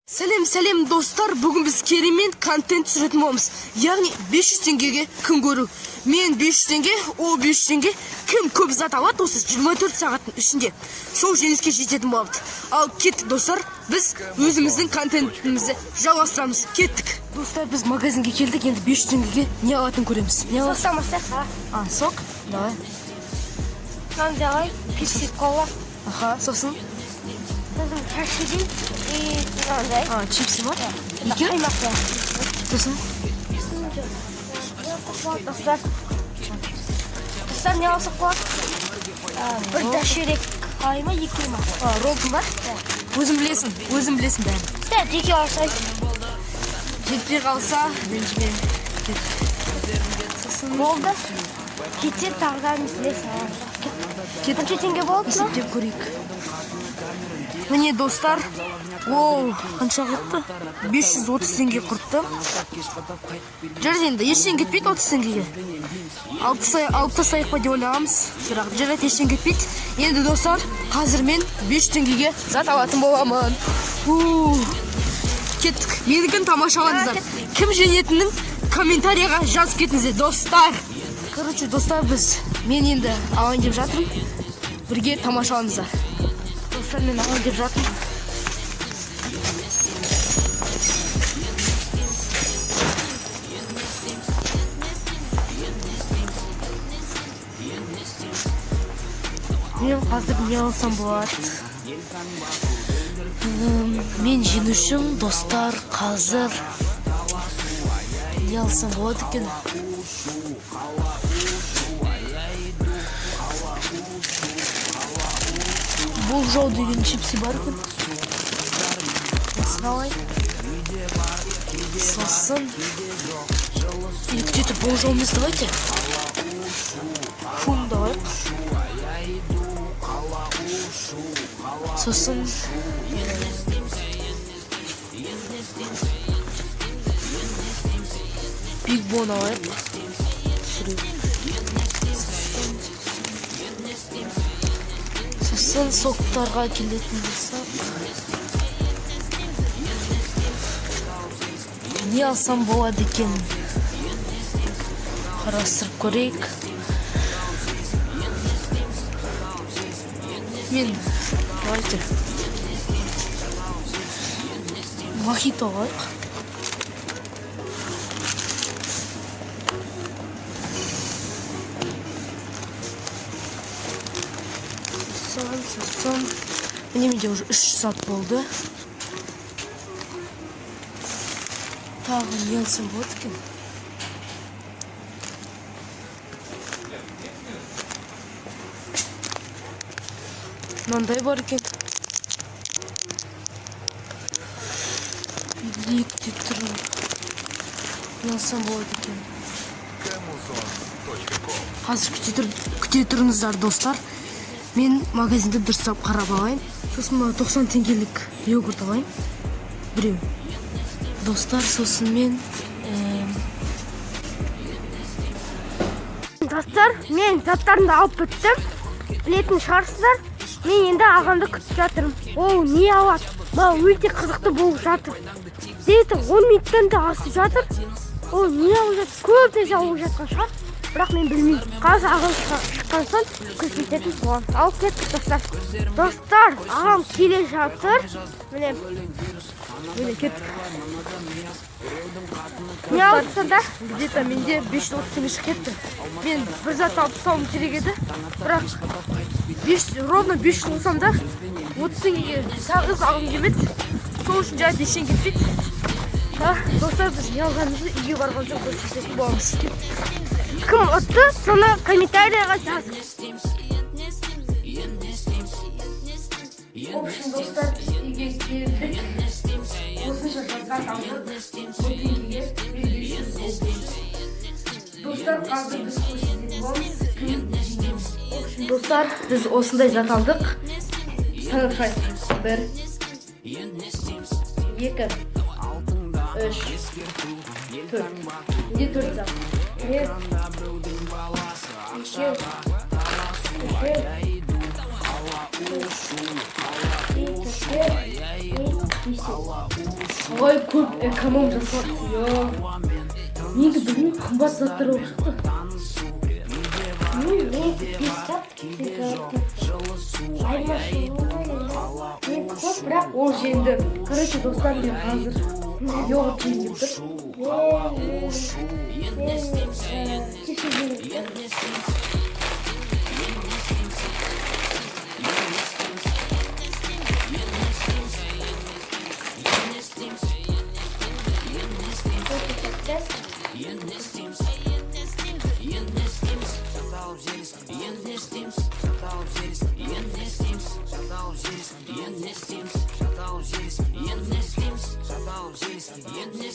Сәлем, сәлем, достар! Бүгін біз керемет контент түсіретін боламыз, яғни 500 теңгеге күн көру. Мен 500 теңге, о 500 теңге. Кім көп зат алады осы 24 сағаттың ішінде, сол жеңіске жететін болады. Ал кеттік, достар, біз өзіміздің контентімізді жалғастырамыз. Кеттік, достар! Біз магазинге келдік. Енді 500 теңгеге не алатынын көреміз. Не аласың? Соктан бастайық, а? А, сок, давай. Мынаны давай, пепси кола. Аха, сосын? Сосын шашири и мынандай. А, чипсы ма? Екеу? Қаймақ, иә. Сосын? Не алсақ болады, достар? Достар, не алсақ болады? А, бір доширак ай ма, екеу ма? А, роллтон ба? Өзің білесің, өзің білесің бәрін. Да, екеу алсай. Жетпей қалса, ренжіме. Сосын? Болды. Кетсе, тағы да несіне. Кеттік. Қанша теңге болды мынау? Есептеп көрейік. Міне, достар, оу, қанша құртты? 530 теңге құртты. Жарайды, енді ештеңе кетпейді 30 теңгеге. Алып тастайық па деп ойлағанбыз, бірақ жарайды, ештеңе кетпейді. Енді, достар, қазір мен 500 теңгеге зат алатын боламын. У, кеттік! Менікін тамашалаңыздар. Кім жеңетінін комментарийға жазып кетіңіздер, достар. Короче, достар, біз, мен енді алайын деп жатырмын. Бірге тамашалаңыздар. Достар, мен алайын деп жатырмын. Мен қазір не алсам болады? Мен жеңу үшін, достар, қазір не алсам болады екен? Болжау деген чипсы бар екен, осыны алайын. Сосын или где-то болжау емес, давайте фунды алайық. Сосын Биг Бон алайық біреу. Сосын соктарға келетін болсақ, не алсам болады екен? Қарастырып көрейік. Мен, давайте, мохито алайық. Сосын міне, менде уже 3 сағат болды. Тағы не алсам болады екен? Мынандай бар екен. Билик деп тұр. Не алсам болады екен қазір? Күте тұр, күте тұрыңыздар, достар. Мен магазинді дұрыстап қарап алайын. Сосын мына 90 теңгелік йогурт алайын біреу, достар. Сосын мен Достар, мен заттарымды алып біттім. Білетін шығарсыздар. Мен енді ағамды күтіп жатырмын. Ол не алады? Маған өте қызықты болып жатыр. Где-то 10 минуттан да асып жатыр. Ол не алып жатыр? Көп нәрсе алып жатқан шығар. Бірақ мен білмеймін. Қазір ағам шыққан соң көрсететін боламын. Алып кеттік, достар. Достар, ағам келе жатыр. Міне, Міне, кеттік. Не алдық сонда? Где-то менде 530 теңге шығып кетті. Мен бір зат алып тастауым керек еді, бірақ 5, ровно 500 болсам да, 30 теңгеге сағыз алғым келмеді. Сол үшін жарайды, ештеңе кетпейді. А, достар, біз не алғанымызды үйге барған соң көрсететін боламыз. Кім ұтты, соны комментарийға жазыңыз. В общем, достар, біз үйге келдік. Осынша зат алдық. 10 теңгеге мен 500 ол 500. Достар, қазір біз көрсететін боламыз кім жеңгенін. В общем, достар, біз осындай зат алдық. Санап шығайық: бір, екі, үш, төрт. Менде төрт зат. Бір, екеу, Үшеу, төртеу, бес. Бесеу. Қалай көп эконом жасап, ё. Менікі, білмеймін, қымбат заттар болып шықты. Ну, менікі бес зат, сенікі төрт зат. Айырмашылығы бар енді. Менікі көп, бірақ Ол жеңді. Короче, достар, мен қазір йогурт жейін деп тұр. Мен чипсы жегім келді. Өте тәтті.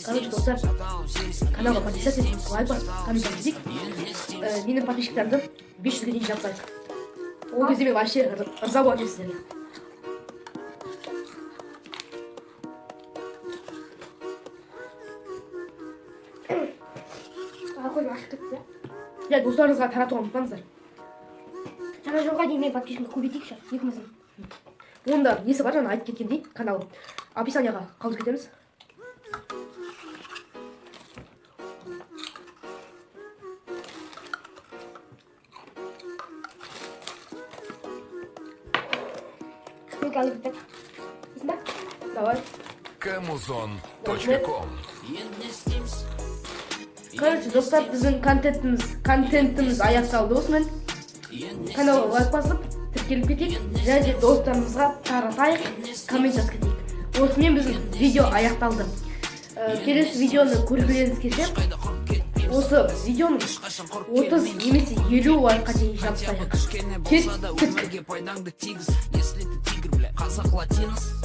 Короче, достар, каналға подписаться етіп, лайк басып, комментарий жазайық. Менің подписчиктерімді 500-ге дейін жинап. Ол кезде мен вообще ырза боламын сіздерге. А, көзім ашып кетті. Иә, достарыңызға таратуға ұмытпаңыздар. Жаңа жылға дейін мен подписчигімді көбейтейікші екіміздің. Онда несі бар, жаңа айтып кеткендей, канал описанияға қалдырып кетеміз. Менікі алып кетті. Дейсің ба? Давай. Camuzon.com. Короче, достар, біздің контентіміз аяқталды осымен. Каналға лайк басып, тіркеліп кетейік және де достарымызға таратайық, коммент жазып кетейік. Осымен біздің видео аяқталды. Келесі видеоны көргілеріңіз келсе, осы видеоның 30 немесе 50 лайкқа дейін жабыстайық. Кеттік. Өмірге пайдаңды тигіз, если ты тигр, бля, қазақ латинос.